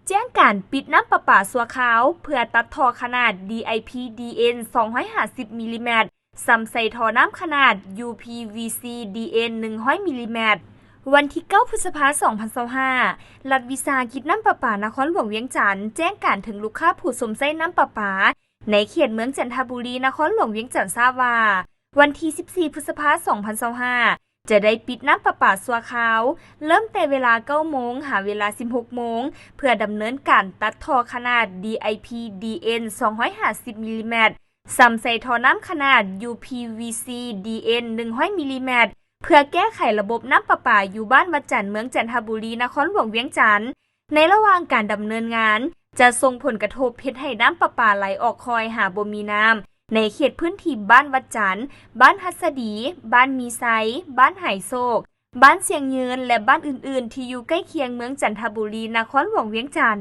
ແຈ້ງການປິດນ້ຳປະປາຊົ່ວຄາວ ເພື່ອຕັດທໍ່ຂະໜາດ DIP DN ສອງຮ້ອຍຫ້າສິບມິລລີແມັດ ຊຳໃສ່ທໍ່ນ້ຳຂະໜາດ UPVC DN ໜຶ່ງຮ້ອຍມິລລີແມັດ. ວັນທີເກົ້າ ພຶດສະພາ ສອງພັນຊາວຫ້າ ລັດວິສາຫະກິດນ້ຳປະປານະຄອນຫຼວງວຽງຈັນ ແຈ້ງການເຖິງລູກຄ້າຜູ້ຊົມໃຊ້ນ້ຳປະປາ ໃນເຂດເມືອງຈັນທະບູລີ ນະຄອນຫຼວງວຽງຈັນ ຊາບວ່າ ວັນທີສິບສີ່ ພຶດສະພາ ສອງພັນຊາວຫ້າ ຈະໄດ້ປິດນ້ຳປະປາຊົ່ວຄາວ ເລີ່ມແຕ່ເວລາເກົ້າໂມງ ຫາເວລາສິບຫົກໂມງ ເພື່ອດຳເນີນການຕັດທໍ່ຂະໜາດ DIP DN ສອງຮ້ອຍຫ້າສິບມິລລີແມັດ ຊຳໃສ່ທໍ່ນ້ຳຂະໜາດ UPVC DN ໜຶ່ງຮ້ອຍມິລລີແມັດ ເພື່ອແກ້ໄຂລະບົບນ້ຳປະປາຢູ່ບ້ານວັດຈັນ ເມືອງຈັນທະບູລີ ນະຄອນຫຼວງວຽງຈັນ. ໃນລະຫວ່າງການດຳເນີນງານ ຈະສົ່ງຜົນກະທົບເຮັດໃຫ້ນ້ຳປະປາໄຫຼອອກຄ່ອຍ ຫາບໍ່ມີນ້ຳ ໃນເຂດພື້ນທີ່ບ້ານວັດຈັນ, ບ້ານຫັດສະດີ, ບ້ານມີໄຊ, ບ້ານຫາຍໂສກ, ບ້ານຊຽງຍືນ ແລະ ບ້ານອື່ນໆ ທີ່ຢູ່ໃກ້ຄຽງເມືອງຈັນທະບູລີ ນະຄອນຫຼວງວຽງຈັນ.